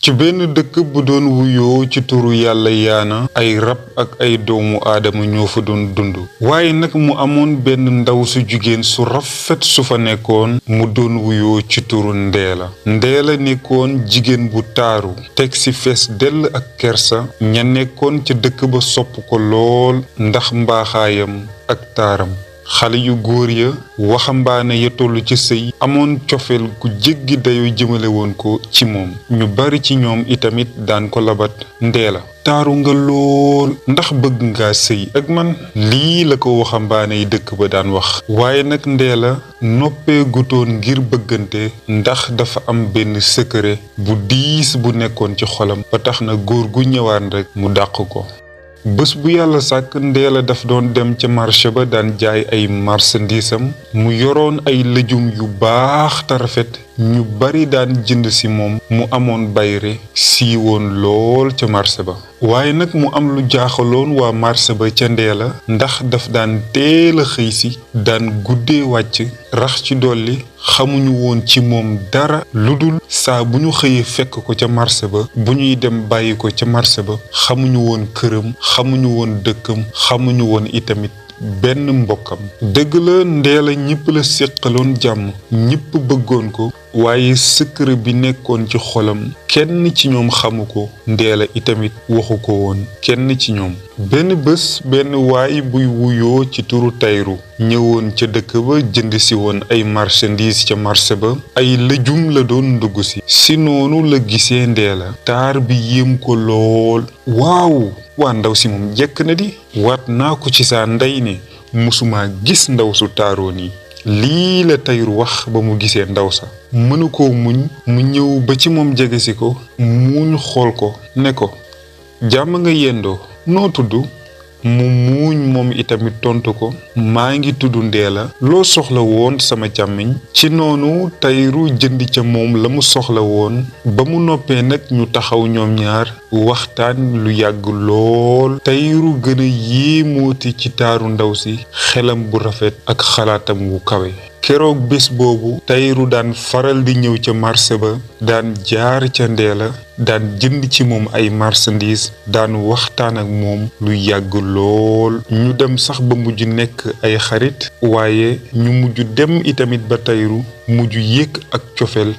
ci benn dëkk bu doon wuyoo ci turu yàlla yaana ay rab ak ay doomu aadama ñoo fa doon dund waaye nag mu amoon benn ndaw su jigéen su rafet su fa nekkoon mu doon wuyoo ci turu ndeela nekkoon jigéen bu taaru teg ci fees dell ak kersa ña nekkoon ca dëkk ba sopp ko lool ndax mbaaxaayam ak taaram xale yu góor ya waxambaane ya tollu ci sëy amoon cofeel ku jéggi dayo jëmale woon ko ci moom ñu bari ci ñoom itamit daan ko labat ndeela taaru nga lool ndax bëgg nga sëy ak man lii la ko waxambaane yi dëkk ba daan wax waaye nag ndeela noppee gutoon ngir bëggante ndax dafa am benn secret bu diis bu nekkoon ci xolam ba tax na góor gu ñëwaan rekk mu dàq ko bés bu yàlla sàkk ndeela daf doon dem ca marché ba daan jaay ay marchandisam mu yoroon ay lëjum yu baax te rafet ñu bari daan jënd ci moom mu amoon bayre siiwoon lool ca marché ba waaye nag mu am lu jaaxaloon waa marché ba ca ndeela ndax daf daan teel a xëy si daan guddee wàcc rax ci dolli xamuñu woon ci moom dara lu dul saa bu ñu xëyee fekk ko ca marché ba bu ñuy dem bàyyi ko ca marché ba xamuñu woon këram xamuñu woon dëkkam xamuñu woon itamit benn mbokkam dëgg la ndeela ñépp la séqaloon jàmm ñépp bëggoon ko waaye secret bi nekkoon ci xolam kenn ci ñoom xamu ko ndeela itamit waxu ko woon kenn ci ñoom benn bés benn waay buy wuyoo ci turu tayru ñëwoon ca dëkk ba jënd si woon ay marchandise ca marché ba ay lëjum la doon ndugg si noonu la gisee ndeela taar bi yéem ko lool waaw waa ndaw si moom jekk na di waat naa ko ci saa ndey ne musuma gis ndaw su taaroo nii lii la tayru wax ba mu gisee ndaw sa mënu koo muñ mu ñëw ba ci moom jege si ko muuñ xool ko ne ko jàmm nga yendoo noo tudd mu muuñ moom itamit tontu ko maa ngi tudd ndeela loo soxla woon sama càmmiñ ci noonu tayru jënd ca moom la mu soxla woon ba mu noppee nag ñu taxaw ñoom ñaar waxtaan lu yàgg lool tayru gën a yéemooti ci taaru ndaw si xelam bu rafet ak xalaatam wu kawe keroog bés boobu tayru daan faral di ñëw ca marché ba daan jaar ca ndeela daan jënd ci moom ay marchandise daan waxtaan ak moom lu yàgg lool ñu dem sax ba mujj nekk ay xarit waaye ñu mujj dem itamit ba tayru mujj yéeg ak cofeel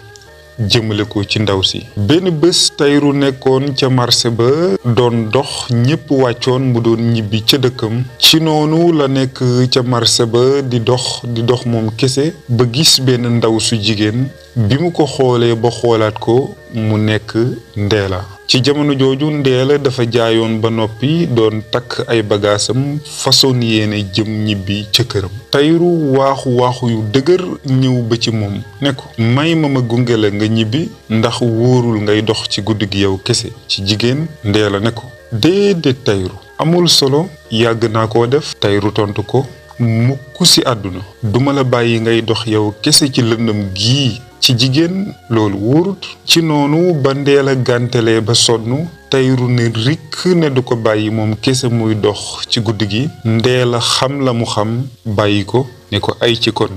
jëmale ko ci ndaw si benn bés tayru nekkoon ca marché ba doon dox ñépp wàccoon mu doon ñibbi ca dëkkam ci noonu la nekk ca marché ba di dox moom kese ba gis benn ndaw su jigéen bi mu ko xoolee ba xoolaat ko mu nekk ndeela ci jamono jooju ndeela dafa jaayoon ba noppi doon takk ay bagaasam façon yéene jëm ñibbi ca këram tayru waaxu yu dëgër ñëw ba ci moom ne ko may ma gunge la nga ñibbi ndax wóorul ngay dox ci guddi gi yow kese ci jigéen ndeela ne ko déedéet tayru amul solo yàgg naa koo def tayru tontu ko mukk ci àdduna duma la bàyyi ngay dox yow kese ci lëndëm gii ci jigéen loolu wóorut ci noonu ba ndeela gàntelee ba sonn tayru ne rikk ne du ko bàyyi moom kese muy dox ci guddi gi ndeela xam la mu xam bàyyi ko ne ko ay ci kon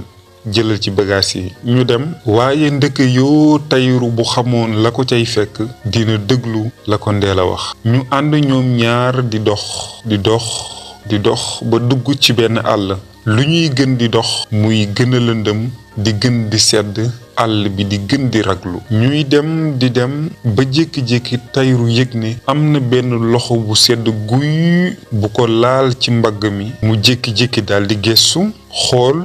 jëlal ci bagaas yi ñu dem waaye ndëkk yoo tayru bu xamoon la ko cay fekk dina déglu la ko ndeela wax ñu ànd ñoom ñaar di dox ba dugg ci benn àll lu ñuy gën di dox muy gën a lëndëm di gën di sedd àll bi di gën di raglu ñuy dem di dem ba jékki-jékki tayru yëg ne am na benn loxo bu sedd guy bu ko laal ci mbagg mi mu jékki-jékki daldi gestu xool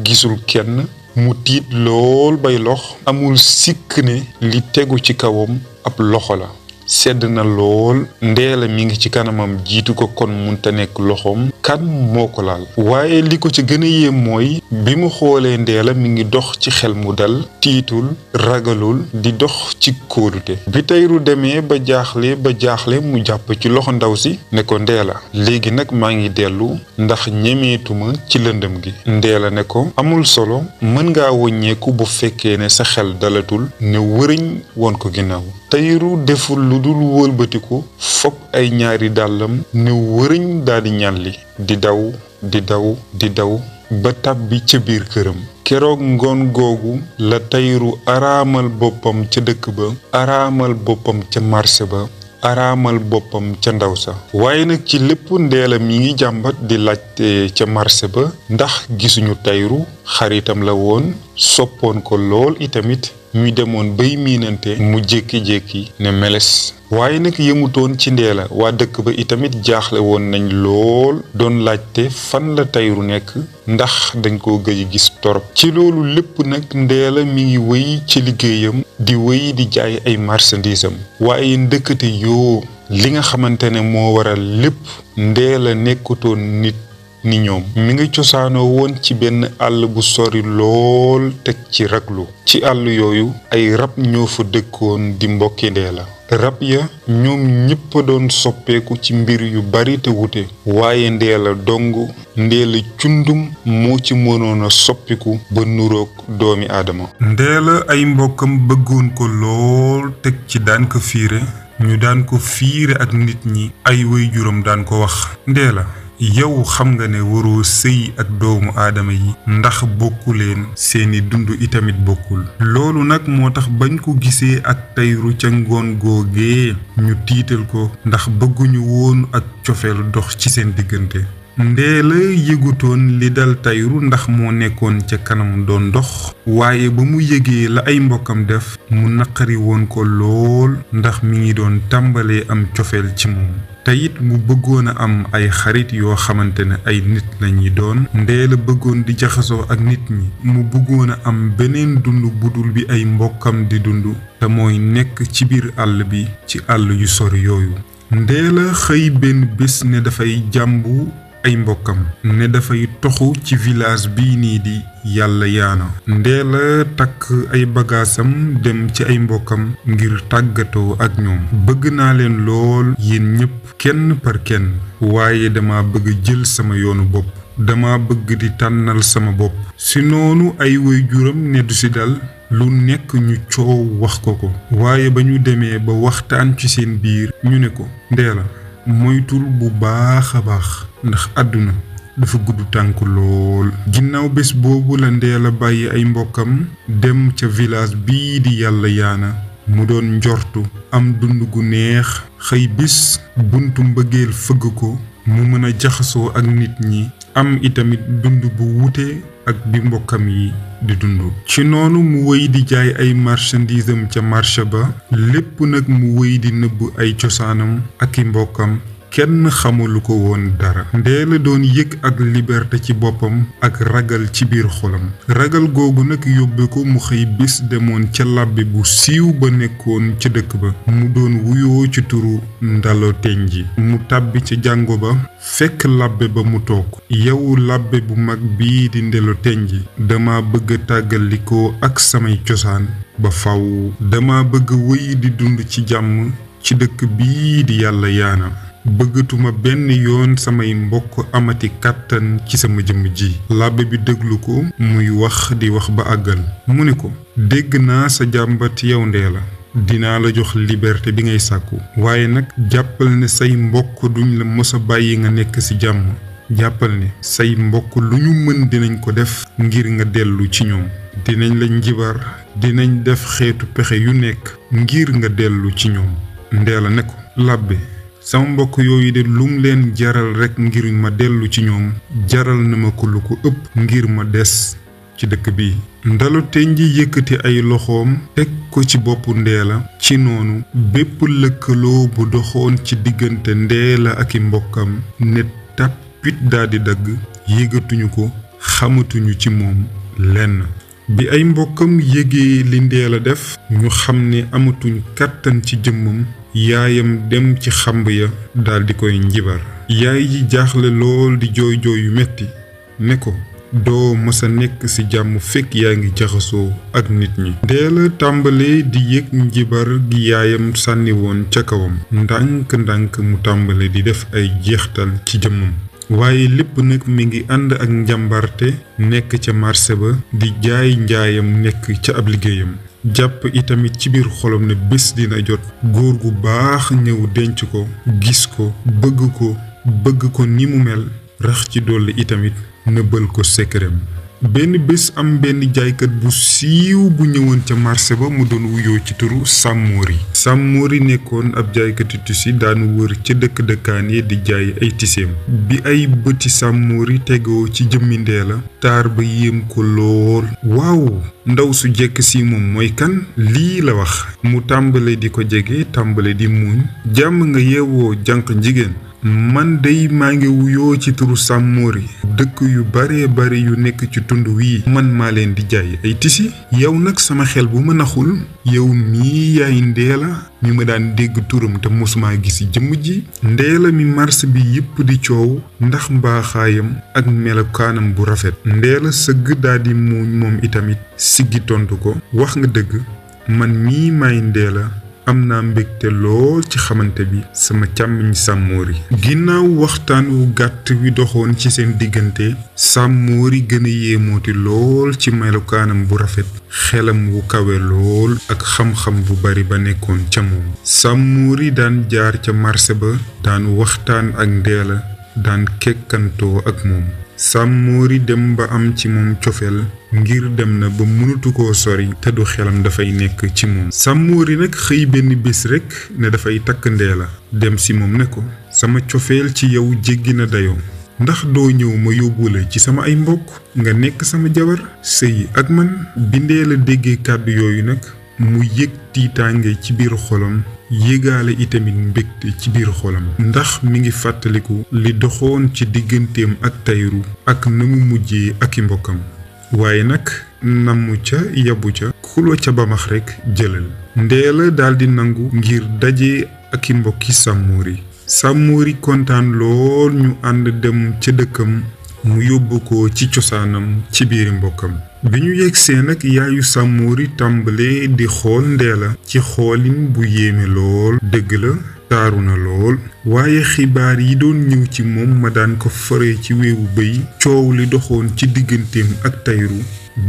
gisul kenn mu tiit lool bay lox amul sikk ne li tegu ci kawam ab loxo la sedd na lool ndeela mi ngi ci kanamam jiitu ko kon munta nekk loxoom kan moo ko laal waaye li ko ci gën a yéem mooy bi mu xoolee ndeela mi ngi dox ci xel mu dal tiitul ragalul di dox ci kóolute bi tayru demee ba jaaxle mu jàpp ci loxo ndaw si ne ko ndeela léegi nag maa ngi dellu ndax ñemeetuma ci lëndëm gi ndeela ne ko amul solo mën ngaa wëññeeku bu fekkee ne sa xel dalatul ne wëriñ woon ko ginnaaw tayru deful lu dul wëlbatiku fopp ay ñaari dàllam ne wëriñ daldi ñàlli di daw ba tàbbi ca biir këram keroog ngoon googu la Tayru araamal boppam ca dëkk ba, araamal boppam ca marché ba, araamal boppam ca ndaw sa. waaye nag ci lépp Ndeela mi ngi jàmbat di laajte ca marché ba ndax gisuñu Tayru. xaritam la woon, soppoon ko lool itamit, ñu demoon bay miinante. mu jékki-jékki ne meles. waaye nag yemutoon ci Ndeela, waa dëkk ba itamit jaaxle woon nañ lool, doon laajte fan la Tayru nekk ndax dañ ko gëj gis torop. ci loolu lépp nag Ndeela mi ngi wéy ci liggéeyam, di wéy di jaay ay marchandise am. waaye ndëkkate yoo li nga xamante ne moo waral lépp, Ndeela nekkutoon nit ni ñoom. mi ngi cosaanoo woon ci benn àll bu sori lool teg ci raglu. ci àll yooyu ay rab ñoo fa dëkkoon di mbokki Ndeela. rab ya ñoom ñépp doon soppeeku ci mbir yu bari te wute, waaye Ndeela dong, Ndeela cundum moo ci mënoon a soppiku ba nuroog doomi aadama. Ndeela ay mbokkam bëggoon ko lool, teg ci daan ko fiire. ñu daan ko fiire ak nit ñi. ay waajuram daan ko wax, Ndeela yow xam nga ne waroo sëy ak doomu aadama yi ndax bokku leen, seeni dund itamit bokkul. loolu nag moo tax bañ ko gisee ak Tayru ca ngoon googee ñu tiital ko ndax bëgguñu woon ak cofeel dox ci seen diggante. Ndeela yëgutoon li dal Tayru ndax moo nekkoon ca kanam doon dox, waaye ba mu yëgee la ay mbokkam def mu naqari woon ko lool ndax mi ngi doon tàmbalee am cofeel ci moom. te it mu bëggoon a am ay xarit yoo xamante ne ay nit lañuy doon. Ndeela bëggoon di jaxasoo ak nit ñi. mu bëggoon a am beneen dund budul bi ay mbokkam di dund, te mooy nekk ci biir àll bi, ci àll yu sori yooyu. Ndeela xëy benn bés ne dafay jàmbu ay mbokkam, ne dafay toxu ci village bii nii di Yàlla Yaana. Ndeela takk ay bagaasam dem ci ay mbokkam ngir tàggatoo ak ñoom. bëgg naa leen lool yéen ñépp kenn par kenn, waaye dama bëgg jël sama yoonu bopp. dama bëgg di tànnal sama bopp. si noonu ay waajuram ne du si dal, lu nekk ñu coow wax ko ko. waaye ba ñu demee ba waxtaan ci seen biir, ñu ne ko, Ndeela moytul bu baax a baax ndax àdduna dafa gudd tànk lool. ginnaaw bés boobu la Ndeela bàyyi ay mbokkam dem ca village bii di Yàlla Yaana. mu doon njortu am dund gu neex. xëy bis buntu mbëggeel fëgg ko, mu mën a jaxasoo ak nit ñi, am itamit dund bu wute ak bi mbokkam yi di dund. ci noonu mu wéy di jaay ay marchandisam ca marché ba. lépp nag mu wéy di nëbb ay cosaanam ak i mbokkam. kenn xamalu ko woon dara. Ndeela doon yëg ak liberté ci boppam ak ragal ci biir xolam. ragal googu nag yóbbe ko mu xëy bés demoon ca làbbe bu siiw ba nekkoon ca dëkk ba. mu doon wuyoo ci turu Ndalo Tenji. mu tàbbi ca jàngo ba fekk làbbe ba mu toog. yow làbbe bu mag bii di Ndalo Tenji, dama bëgg tàggalikoo ak samay cosaan ba faw. dama bëgg wéy di dund ci jàmm ci dëkk bii di Yàlla Yaana. bëggatuma benn yoon samay mbokk amati kàttan ci sama jëmm ji. làbbe bi déglu ko muy wax di wax ba àggal. mu ne ko, dégg naa sa jàmbat yow Ndeela. dinaa la jox liberté bi ngay sàkku. waaye nag jàppal ne say mbokk duñ la mës a bàyyi nga nekk ci jàmm. jàppal ne say mbokk lu ñu mën dinañ ko def ngir nga dellu ci ñoom. dinañ la njibar, dinañ def xeetu pexe yu nekk ngir nga dellu ci ñoom. Ndeela ne ko, làbbe sama mbokk yooyu de lum leen jaral rekk ngir ma dellu ci ñoom, jaral na ma ko lu ko ëpp ngir ma des ci dëkk bi. Ndalo Tenji yëkkati ay loxoom teg ko ci boppu Ndeela. ci noonu bépp lëkkaloo bu doxoon ci diggante Ndeela ak i mbokkam ne tàppit daldi dagg. yëgatuñu ko, xamatuñu ci moom lenn. bi ay mbokkam yëgee li Ndeela def, ñu xam ne amatuñ kàttan ci jëmmam. yaayam dem ci xamb ya daldi koy njibar. yaay ji jaaxle lool di jooy jooy yu metti ne ko, doo mësa nekk ci jàmm fekk yaa ngi jaxasoo ak nit ñi. Ndeela tàmbale di yëg njibar gi yaayam sànni woon ca kawam. ndànk-ndànk mu tàmbale di def ay jeextal ci jëmmam. waaye lépp nag mi ngi ànd ak njàmbarte. nekk ca marché ba di jaay njaayam, nekk ca ab liggéeyam. jàpp itamit ci biir xolam ne bés dina jot góor gu baax ñëw denc ko, gis ko, bëgg ko ni mu mel, rax ci dolli itamit nëbbal ko sekkereem. benn bés am benn jaaykat bu siiw bu ñëwoon ca marché ba mu doon wuyoo ci turu Samori nekkoon ab jaaykati tisi daan wër ca dëkk-dëkkaan yi di jaay ay tiseem. bi ay bëti Samori tegoo ci jëmmi Ndeela taar ba yéem ko lool. waaw ndaw su jekk si moom mooy kan? lii la wax. mu tàmbale di ko jege tàmbale di muuñ. jàmm nga yeewoo jànq jigéen. man dey maa ngi wuyoo ci turu Samori. dëkk yu bare yu nekk ci tund wii man maa leen di jaay ay tisi. yow nag sama xel bu ma naxul yow mii yaay Ndeela mi ma daan dégg turam te mosuma gis jëmm ji. Ndeela mi marché bi yépp di coow ndax mbaaxaayam ak melokaanam bu rafet. Ndeela sëgg daldi muuñ moom itamit siggi tontu ko. wax nga dëgg man mii maay Ndeela. am naa mbégte lool ci xamante bi sama càmmiñ Samori. ginnaaw waxtaan wu gàtt wi doxoon ci seen diggante Samori gën a yéemooti lool ci melokaanam bu rafet xelam wu kawe lool ak xam-xam bu bari ba nekkoon ca moom. Samori daan jaar ca marché ba daan waxtaan ak Ndeela daan kekkantoo ak moom. Samori dem ba am ci moom cofeel ngir dem na ba mënatu koo sori te du xelam dafay nekk ci moom. Samori nag xëy benn bés rekk ne dafay takk Ndeela dem si moom ne ko sama cofeel ci yow jéggi na dayoo ndax doo ñëw ma yóbbu la ci sama ay mbokk nga nekk sama jabar sëy ak man. bi Ndeela déggee kàddu yooyu nag mu yëg tiitaange ci biir xolam yégaale itamit mbégte ci biir xolam ndax mi ngi fàttaliku li doxoon ci digganteem ak Tayru ak na mu mujjee ak i mbokkam. waaye nag namu ca yabu ca xulo ca bamax rekk jëlal. Ndeela daldi nangu ngir daje ak i mbokki Samori kontaan lool ñu ànd dem ca dëkkam mu yóbbu ko ci cosaanam ci biiri mbokkam. bi ñu yegsee nag yaayu Samori tàmbale di xool Ndeela ci xoolin bu yéeme lool. dëgg la taaru na lool waaye xibaar yi doon ñëw ci moom ma daan ko fare ci weewu bëy coow li doxoon ci digganteem ak Tayru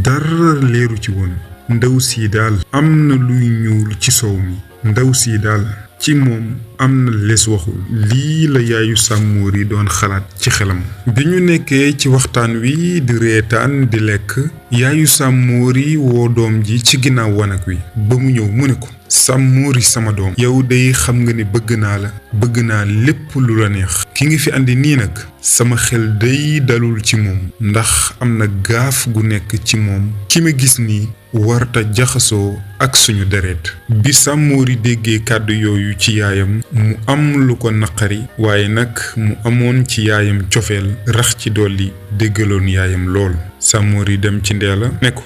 dara leeru ci woon. ndaw si daal am na luy ñuul ci soow mi. ndaw si daal ci moom am na lees waxul. lii la yaayu Samori doon xalaat ci xelam. bi ñu nekkee ci waxtaan wi di reetaan di lekk yaayu Samori woo doom ji ci ginnaaw wanag wi ba mu ñëw mu ne ko Samori sama doom yow day xam nga ni bëgg naa lépp lu la neex. ki ngi fi andi nii nag sama xel day dalul ci moom ndax am na gaaf gu nekk ci moom. ki ma gis nii warta jaxasoo ak suñu deret. bi Samori déggee kàddu yooyu ci yaayam mu am lu ko naqari waaye nag mu amoon ci yaayam cofeel rax ci dolli déggaloon yaayam lool. Samori dem ci Ndeela ne ko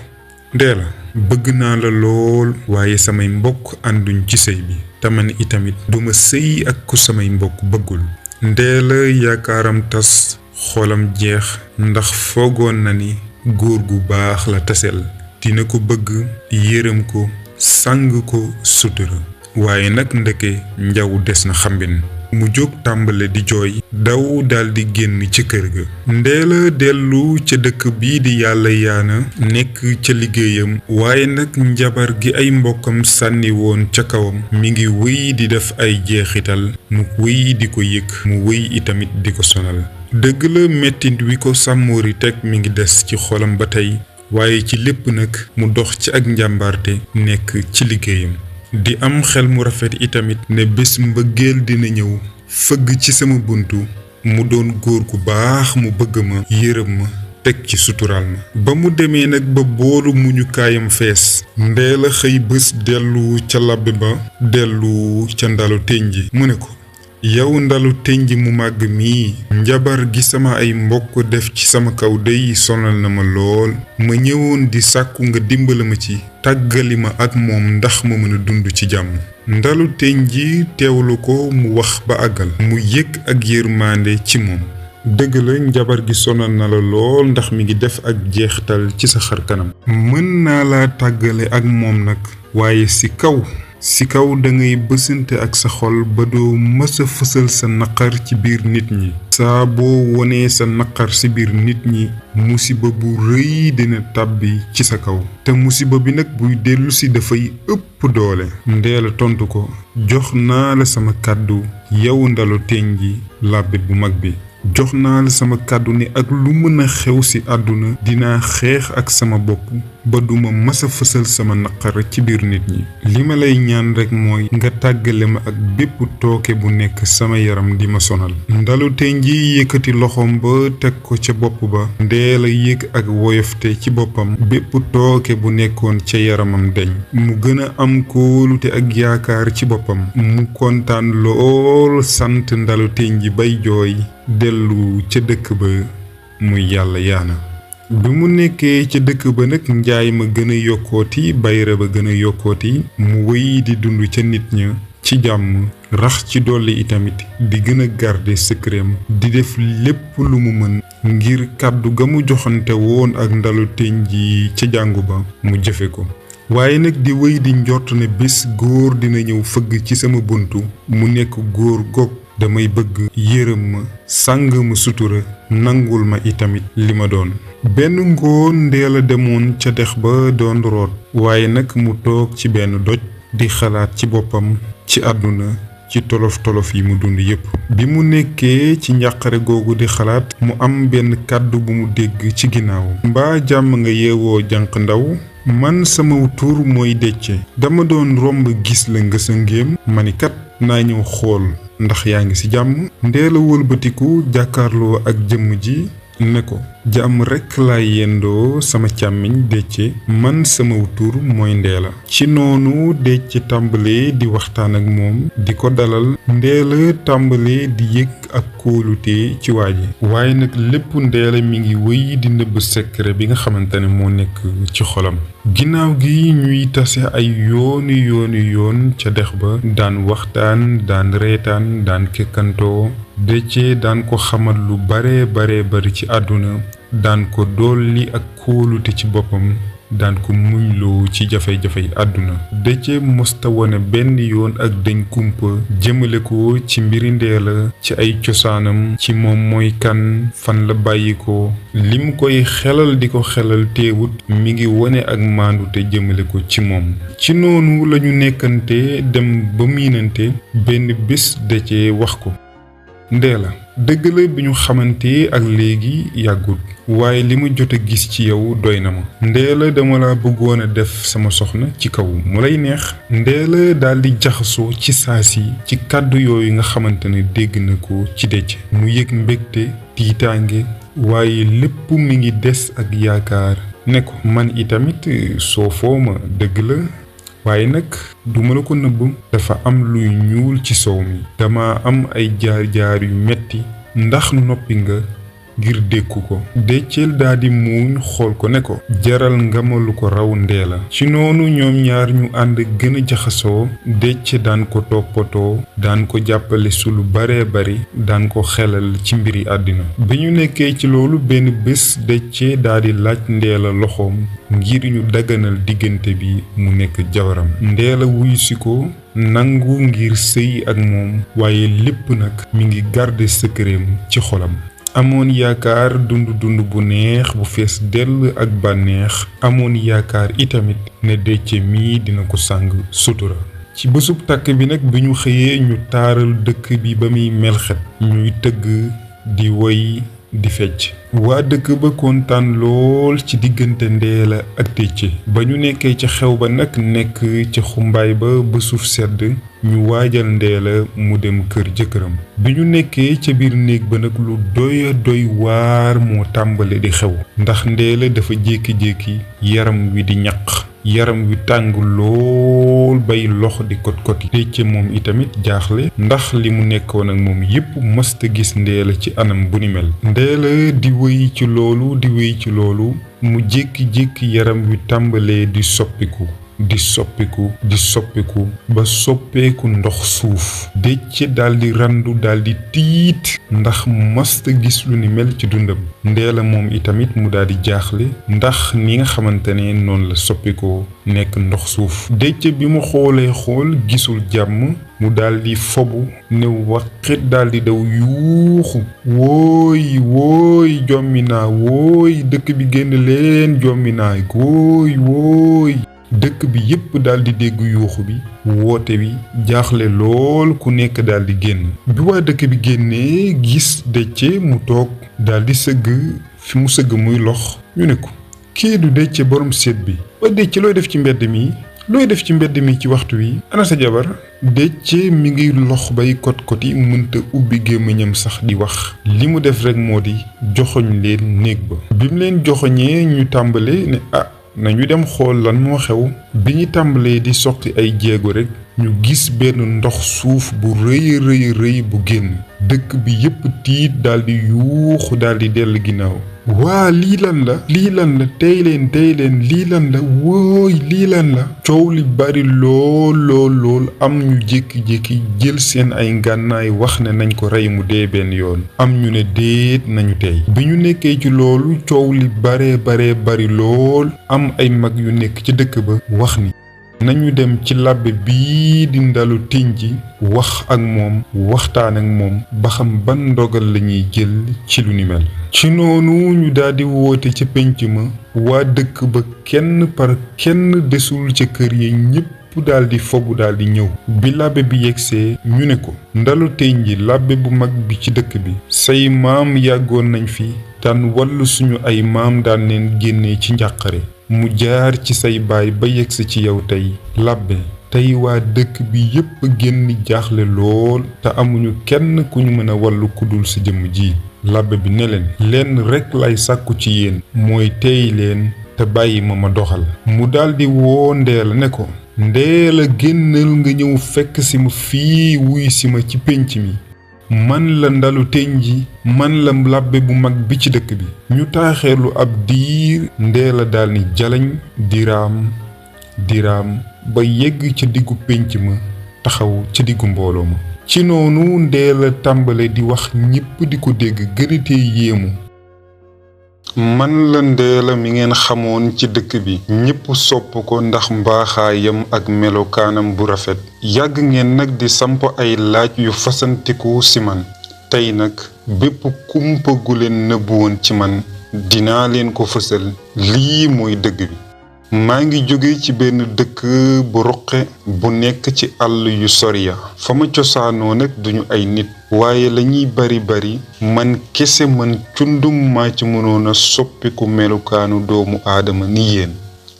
Ndeela bëgg naa la lool waaye samay mbokk ànduñ ci sëy bi te man itamit duma sëy ak ku samay mbokk bëggul. Ndeela yaakaaram tas xolam jeex ndax foogoon na ni góor gu baax la tasel dina ko bëgg yërëm ko sang ko sutura. waaye nag ndeke njaw des na xambin. mu jóg tàmbale di jooy daw daldi génn ci kër ga. Ndeela dellu ca dëkk bii di yàlla yaana nekk ca liggéeyam waaye nag njabar gi ay mbokkam sànni woon ca kawam mi ngi wéy di def ay jeexital. mu wéy di ko yëg mu wéy itamit di ko sonal. dëgg la mettit wi ko Samori teg mi ngi des ci xolam ba tey waaye ci lépp nag mu dox ci ak njàmbarte nekk ci liggéeyam. di am xel mu rafet itamit ne bés mbëggeel dina ñëw fëgg ci sama buntu mu doon góor gu baax mu bëgg ma yërëm ma teg ci suturaal ma. ba mu demee nag ba boolu muñu kaayam fees Ndeela xëy bés dellu ca labbe ba dellu ca ndalu tenji mu ne ko yow ndalu tenji mu màgg mii njabar gi sama ay mbokk def ci sama kaw dey sonal na ma lool ma ñëwoon di sàkku nga dimbali ma ci tàggali ma ak moom ndax ma mën a dund ci jàmm. ndalu tenji teewlu ko mu wax ba àggal mu yëg ak yërmande ci moom. dëgg la njabar gi sonal na la lool ndax mi ngi def ak jeextal ci sa xar kanam. mën naa la tàggale ak moom nag waaye si kaw dangay bësante ak sa xol ba doo mësa fësal sa naqar ci biir nit ñi. saa boo wonee sa naqar ci biir nit ñi musiba bu rëy dina tàbbi ci sa kaw te musiba bi nag buy dellusi dafay ëpp doole. Ndeela tontu ko jox naa la sama kàddu yow ndalu tenji làbbit bu mag bi. jox naa la sama kàddu ne ak lu mën a xew ci àdduna dinaa xeex ak sama bopp ba duma masa fësal sama naqar ci biir nit ñi. li ma lay ñaan rekk mooy nga tàggale ma ak bépp tooke bu nekk sama yaram di ma sonal. Ndalute Nji yëkkati loxoom ba teg ko ca bopp ba. Ndeela yëg ak woyofte ci boppam bépp tooke bu nekkoon ca yaramam deñ mu gën a am kóolute ak yaakaar ci boppam. mu kontaan lool sant Ndalute Nji bay jooy dellu ca dëkk ba muy Yàlla Yaana. bi mu nekkee ca dëkk ba nag njaay ma gën a yokkooti bayra ba gën a yokkooti mu wéy di dund ca nit ña ci jàmm rax ci dolli itamit di gën a garder secretam di def lépp lu mu mën ngir kàddu ga mu joxante woon ak Ndalute Nji ca jàngu ba mu jëfe ko. waaye nag di wéy di njort ne bés góor dina ñëw fëgg ci sama buntu mu nekk góor gog damay bëgg yërëm ma sàng ma sutura nangul ma itamit li ma doon. benn ngoon Ndeela demoon ca dex ba doon root waaye nag mu toog ci benn doj di xalaat ci boppam ci àdduna ci tolof-tolof yi mu dund yépp. bi mu nekkee ci njàqare googu di xalaat mu am benn kàddu bu mu dégg ci ginnaaw. mbaa jàmm nga yeewoo jànq ndaw man sama tur mooy Déthié dama doon romb gis la nga sa ngéem mani kat naa ñëw xool ndax yaa ngi ci jàmm. Ndeela wëlbatiku jàkkaarloo ak jëmm ji ne ko jàmm rekk laay yendoo sama càmmiñ Déthié man sama tur mooy Ndeela. ci noonu Déthié tàmbalee di waxtaan ak moom di ko dalal. Ndeela tàmbalee di yëg ak kóolute ci waa ji waaye nag lépp Ndeela mi ngi wéy di nëbb secret bi nga xamante ne moo nekk ci xolam. ginnaaw gi ñuy tase ay yoon ca dex ba daan waxtaan daan reetaan daan kekkantoo. Déthié daan ko xamal lu bare bari ci àdduna daan ko dolli ak kóolute ci boppam daan ko muñloo ci jafe-jafey àdduna. Déthié mosta wone benn yoon ak dañ kumpa jëmale ko ci mbiri Ndeela ci ay cosaanam ci moom mooy kan fan la bàyyi ko li mu koy xelal di ko xelal teewut mi ngi wone ak maandute jëmale ko ci moom. ci noonu lañu nekkante dem ba miinante benn bés Déthié wax ko Ndeela dëgg la bi ñu xamante ak léegi yàggut waaye li ma jot a gis ci yow doy na ma. Ndeela dama la bëggoon a def sama soxna ci kaw mu lay neex. Ndeela daldi jaxasoo ci saasi ci kàddu yooyu nga xamante ne dégg na ko ci Déthié mu yëg mbégte tiitaange waaye lépp mi ngi des ak yaakaar ne ko man itamit soo foo ma dëgg la waaye nag duma la ko nëbb dafa am luy ñuul ci soow mi dama am ay jaar-jaar yu metti ndax noppi nga ngir dékku ko. Déthié daldi muuñ xool ko ne ko jaral nga ma lu ko raw Ndeela. ci noonu ñoom ñaar ñu ànd gën a jaxasoo. Déthié daan ko toppatoo daan ko jàppale su lu bare bari daan ko xelal ci mbiri àddina. bi ñu nekkee ci loolu benn bés Déthié daldi laaj Ndeela loxoom ngir ñu daganal diggante bi mu nekk jabaram. Ndeela wuyusi ko nangu ngir sëy ak moom waaye lépp nag mi ngi garder secretam ci xolam. amoon yaakaar dund bu neex bu fees dell ak bànneex. amoon yaakaar itamit ne Déthié mii dina ko sàng sutura. ci bésub takk bi nag bi ñu xëyee ñu taaral dëkk bi ba muy melxet ñuy tëgg di woy di fecc. waa dëkk ba kontaan lool ci diggante Ndeela ak Déthié. ba ñu nekkee ca xew ba nag nekk ca xumbaay ba suuf sedd ñu waajal Ndeela mu dem kër jëkkëram. bi ñu nekkee ca biir néeg ba nag lu doy waar moo tàmbale di xew ndax Ndeela dafa jékki-jékki yaram wi di ñaq yaram wi tàng lool bay lox di kot-koti. Déthié moom itamit jaaxle ndax li mu nekkoon ak moom yépp mësta gis Ndeela ci anam bu ni mel. Ndeela di wéy ci loolu mu jékki-jékki yaram wi tàmbalee di soppiku ba soppeeku ndox suuf. Déthié daldi randu daldi tiit ndax mësta gis lu ni mel ci dundam. Ndeela moom itamit mu daldi jaaxle ndax ni nga xamante ne noonu la soppikoo nekk ndox suuf. Déthié bi mu xool gisul jàmm mu daldi fobu ne waqit daldi daw yuuxu wooy jommi naa wooy dëkk bi génn leen jommi naa wooy dëkk bi yépp daldi dégg yuuxu bi woote bi jaaxle lool ku nekk daldi génn bi waa dëkk bi génnee gis Déthié mu toog daldi sëgg fi mu sëgg muy lox ñu ne ko kii du Déthié borom séet bi ba Déthié looy def ci mbedd mi ci waxtu wi ana sa jabar Déthié mi ngi lox bay kot-koti mënta ubbi gémmiñam sax di wax li mu def rekk moo di joxoñ leen néeg ba bi mu leen joxoñee ñu tàmbale ne nañu dem xool lan moo xew bi ñu tàmbalee di soqi ay jéego rekk ñu gis benn ndox suuf bu rëy bu génn dëkk bi yépp tiit daldi yuuxu daldi dell ginnaaw waa lii lan la tey leen lii lan la wooy lii lan la coow li bari lool am ñu jékki-jékki jël seen ay ngànnaay wax ne nañ ko rey mu dee benn yoon am ñu ne déet nañu tey bi ñu nekkee ci loolu coow li bari lool am ay mag yu nekk ci dëkk ba wax ni nañu dem ci làbbe bii di Ndalu Tinji wax ak moom waxtaan ak moom ba xam ban ndogal lañuy jël ci lu ni mel ci noonu ñu daldi woote ca pénc ma waa dëkk ba kenn par kenn desul ca kër yi ñépp daldi fobu daldi ñëw bi làbbe bi yegsee ñu ne ko Ndalu Tinji làbbe bu mag bi ci dëkk bi say maam yàggoon nañ fi daan wallu suñu ay maam daan leen génnee ci njàqare mu jaar ci say baay ba yegsi ci yow tey làbbe tey waa dëkk bi yépp génn jaaxle lool te amuñu kenn ku ñu mën a wallu kudul sa jëmm ji làbbe bi ne leen rekk lay sàkku ci yéen mooy teey leen te bàyyi ma doxal mu daldi woo Ndeela ne ko Ndeela génnal nga ñëw fekk si ma fii wuy si ma ci pénc mi man la Ndalu Tinji man la làbbe bu mag bi ci dëkk bi ñu taaxeerlu ab diir Ndeela dal ni jalañ diraam ba yegg ca diggu pénc ma taxaw ca diggu mbooloo ma ci noonu Ndeela tàmbale di wax ñépp di ko dégg gënatee yéemu man la Ndeela mi ngeen xamoon ci dëkk bi ñépp sopp ko ndax mbaaxaayam ak melokaanam bu rafet yàgg ngeen nag di samp ay laaj yu fasantiku ci man tey nag bépp kumpa gu leen nëbbu woon ci man dinaa leen ko fësal lii mooy dëgg bi maa ngi jóge ci benn dëkk bu ruqe bu nekk ci àll yu sori ya fa ma cosaanoo nag duñu ay nit waaye lañuy bari man kese man cundum maa ci mënoon a soppiku melukaanu doomu aadama ni yéen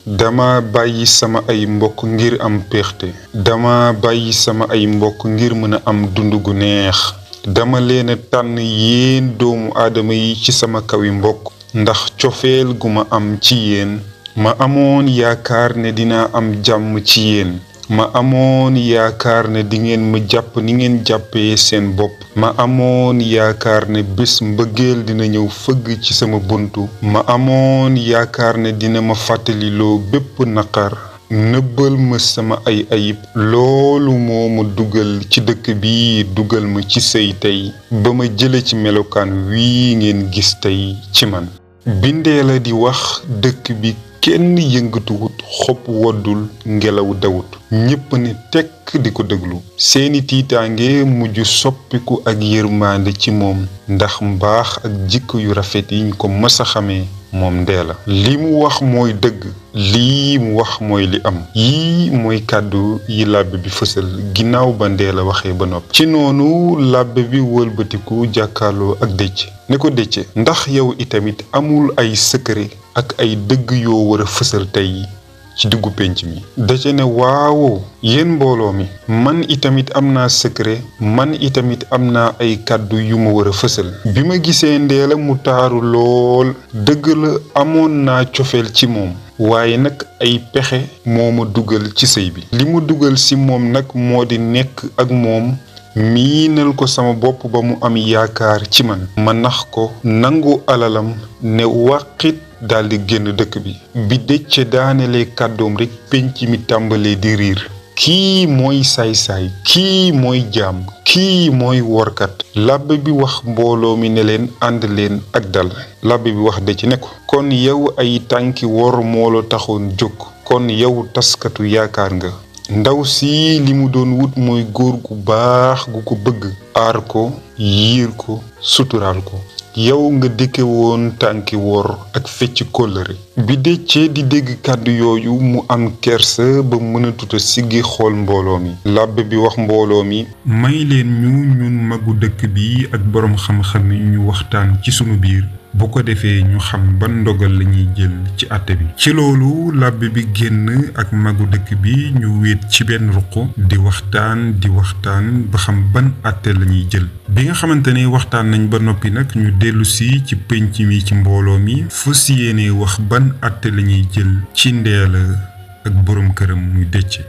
dama bàyyi sama ay mbokk ngir am péexte dama bàyyi sama ay mbokk ngir mën a am dund gu neex dama leen a tànn yéen doomu aadama yi ci sama kawi mbokk ndax cofeel gu ma am ci yéen ma amoon yaakaar ne dinaa am jàmm ci yéen ma amoon yaakaar ne dingeen ma jàpp ni ngeen jàppee seen bopp ma amoon yaakaar ne bés mbëggeel dina ñëw fëgg ci sama buntu ma amoon yaakaar ne dina ma fàttaliloo bépp naqar nëbbal ma sama ay ayib loolu moo ma dugal ci dëkk bi dugal ma ci sëy tey ba ma jële ci melokaan wii ngeen gis tey ci man Ndeela di wax dëkk bi kenn yëngatuwut xob woddul ngelaw dawut ñépp ne tekk di ko déglu seeni tiitaange mujj soppiku ak yërmande ci moom ndax mbaax ak jikko yu rafet yi ñu ko mës a xamee moom Ndeela li mu wax mooy dëgg lii mu wax mooy li am yii mooy kàddu yi làbbe bi fësal ginnaaw ba Ndeela waxee ba noppi ci noonu làbbe bi wëlbatiku jàkkaarloo ak Déthié ne ko Déthié ndax yow itamit amul ay secret ak ay dëgg yoo war a fësal tey ci diggu pénc mi Déthié ne waaw yéen mbooloo mi man itamit am naa secret man itamit am naa ay kàddu yu ma war a fësal bi ma gisee Ndeela mu taaru lool dëgg la amoon naa cofeel ci moom waaye nag ay pexe moo ma dugal ci sëy bi li mu dugal ci moom nag moo di nekk ak moom miinal ko sama bopp ba mu am yaakaar ci man ma nax ko nangu alalam ne wàqit daldi génn dëkk bi Déthié daanelee kàddoom rekk pénc mi tàmbalee di riir kii mooy saay-saay kii mooy jaam kii mooy workat làbbe bi wax mbooloo mi ne leen ànd leen ak dal làbbe bi wax Déthié ne ko kon yow ay tànki wor moo la taxoon jóg kon yow taskatu yaakaar nga ndaw si li mu doon wut mooy góor gu baax gu ko bëgg aar ko yiir ko suturaal ko yow nga dikke woon tànki wor ak fecc kóllëre. bi Déthié di dégg kàddu yooyu mu am kersa ba mënatuta siggi xool mbooloo mi. làbbe bi wax mbooloo mi, may leen ñun magu dëkk bi ak boroom xam-xam yi ñu waxtaan ci sunu biir, bu ko defee ñu xam ban ndogal lañuy jël ci àtte bi. ci loolu làbbe bi génn ak magu dëkk bi ñu wéet ci benn ruq di waxtaan ba xam ban àtte lañuy jël. bi nga xamante ne waxtaan nañ ba noppi nag ñu dellusi ci penc mi ci mbooloo mi fas yéene wax ban àtte lañuy jël ci Ndella ak boroom këram muy Déthié.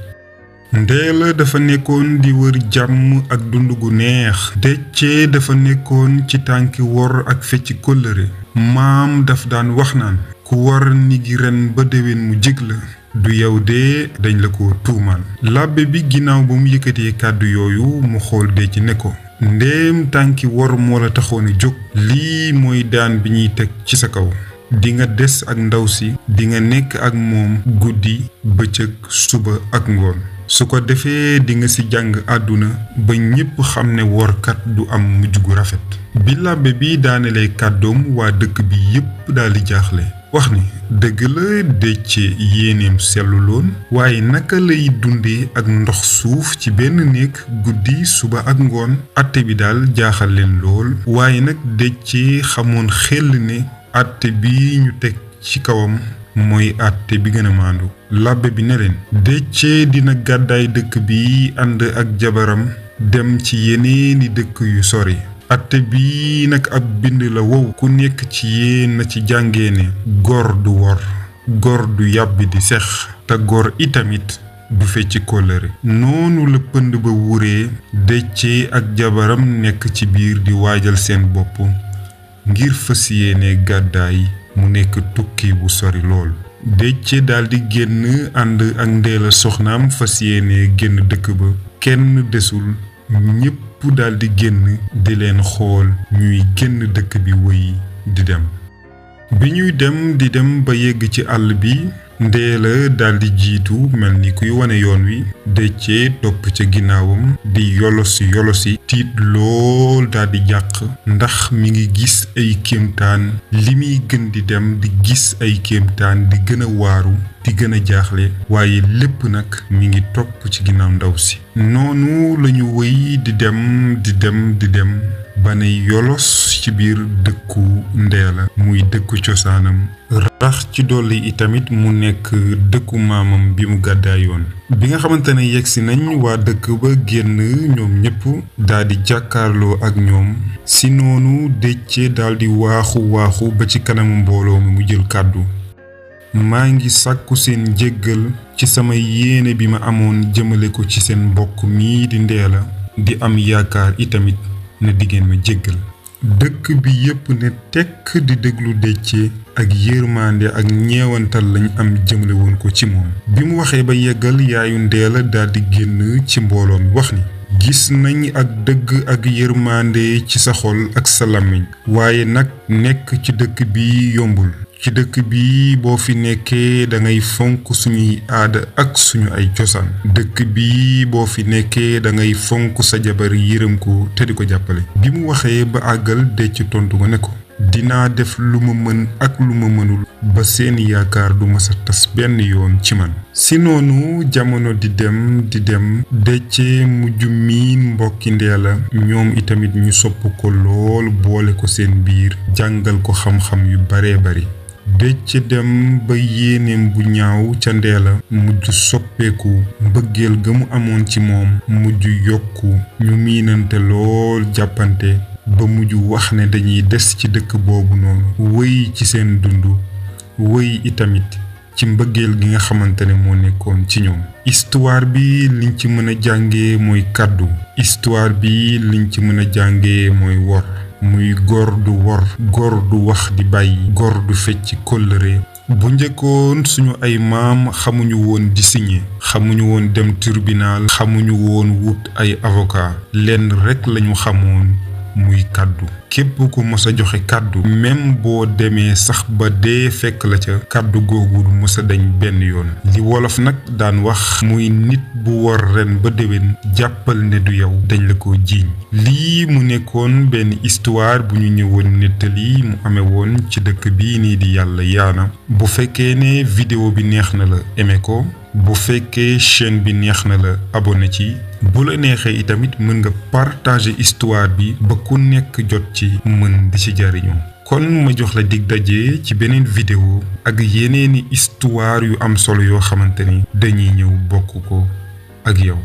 Ndella dafa nekkoon di wër jàmm ak dund gu neex. Déthié dafa nekkoon ci tànki wor ak fecc kóllëre. maam daf daan wax naan ku war ni gi ren ba déwén mu jig la, du yow de dañ la ko tuumaal. làbbe bi ginnaaw ba mu yëkkatee kàddu yooyu mu xool Déthié ne ko, ndéem tànki wor moo la taxoon a jóg, lii mooy daan bi ñuy teg ci sa kaw. di nga des ak ndaw si, di nga nekk ak moom guddi bëccëg suba ak ngoon. su ko defee di nga ci jàng àdduna ba ñépp xam ne workat du am mujj gu rafet. bi làbbe bi daanelee kàddoom waa dëkk bi yépp daldi jaaxle, wax ni dëgg la Déthié yéeneem selluloon, waaye naka lay dundee ak ndox suuf ci benn néeg guddi suba ak ngoon. àtte bi daal jaaxal leen lool, waaye nag Déthié xamoon xel ne àtte bi ñu teg ci kawam mooy àtte bi gën a maandu. làbbe bi ne leen, Déthié dina gàddaay dëkk bi ànd ak jabaram dem ci yeneeni dëkk yu sori. àtte bi nag ab bind la wow, ku nekk ci yéen na ci jàngee ne góor du wor, góor du yàbbi di sex, te góor itamit du fecc kóllëre. noonu la pënd ba wuree. Déthié ak jabaram nekk ci biir di waajal seen bopp ngir fas yéene gàddaay, mu nekk tukki bu sori lool. Déthié daldi génn ànd ak Ndella soxnaam fas yéene génn dëkk ba. kenn desul, ñépp daldi génn di leen xool ñuy génn dëkk bi wëy di dem. bi ñuy dem di dem ba yegg ci àll bi, Ndella daldi jiitu mel ni kuy wane yoon wi. Déthié topp ca ginnaawam di yolosi tiit lool daldi jàq ndax mi ngi gis ay kéemtaan. li muy gën di dem di gis ay kéemtaan di gën a waaru di gën a jaaxle, waaye lépp nag mi ngi topp ci ginnaaw ndaw si. noonu lañu wëy di dem ba ne yolos ci biir dëkku Ndella muy dëkku cosaanam, rax ci dolli itamit mu nekk dëkku maamam bi mu gàddaayoon. bi nga xamante ne yegsi nañ, waa dëkk ba génn ñoom ñépp daldi jàkkaarloo ak ñoom. si noonu Déthié daldi waaxu ba ci kanamu mbooloo mi mu jël kàddu. maa ngi sàkku seen njéggal ci sama yéene bi ma amoon jëmale ko ci seen mbokk mii di Ndella, di am yaakaar itamit ne diggéen ma jéggal. dëkk bi yépp ne tekk di déglu Déthié, ak yërmande ak ñeewantal lañ am jëmale woon ko ci moom. bi mu waxee ba yeggal, yaayu Ndella daldi génn ci mbooloo mi wax ni, gis nañ ak dëgg ak yërmande ci sa xol ak sa làmmiñ, waaye nag nekk ci dëkk bi yombul. ci dëkk bi boo fi nekkee da ngay fonk suñuy aada ak suñu ay cosaan. dëkk bi boo fi nekkee da ngay fonk sa jabar yërëm ko te di ko jàppale. bi mu waxee ba àggal Déthié tontu ko ne ko, dinaa def lu ma mën ak lu ma mënul ba seen yaakaar du ma sa tas benn yoon ci man. si noonu jamono di dem Déthié mujj miin mbokki Ndella, ñoom itamit ñu sopp ko lool boole ko seen biir jàngal ko xam-xam yu bare bari. Déthié dem ba yéeneem bu ñaaw ca Ndella mujj soppeeku, mbëggeel ga mu amoon ci moom mujj yokku, ñu miinante lool jàppante ba mujj wax ne dañuy des ci dëkk boobu noonu wëy ci seen dund, wëy itamit ci mbëggeel gi nga xamante ne moo nekkoon ci ñoom. histoire bi liñ ci mën a jàngee mooy kàddu. histoire bi liñ ci mën a jàngee mooy wor. muy góor du wor, góor du wax di bàyyi, góor du fecc kóllëre. bu njëkkoon suñu ay maam xamuñu woon di signé, xamuñu woon dem tribunal, xamuñu woon wut ay avocat. lenn rekk lañu xamoon muy kàddu. képp ku mos a joxe kàddu même boo demee sax ba dee fekk la ca kàddu googu du mos a dañ benn yoon. li wolof nag daan wax muy nit bu wor ren ba déwén jàppal ne du yow dañ la ko jiiñ. lii mu nekkoon benn histoire bu ñu ñëwoon nettali mu amee woon ci dëkk bii nii di Yàlla Yaana. bu fekkee ne vidéo bi neex na la aimé ko, bu fekkee chaîne bi neex na la abonné ci, bu la neexee itamit mën nga partager histoire bi ba ku nekk jot ci mën di ci jariñoo. kon ma jox la dig daje ci beneen vidéo ak yeneeni histoire yu am solo yoo xamante ni dañuy ñëw bokk ko ak yow.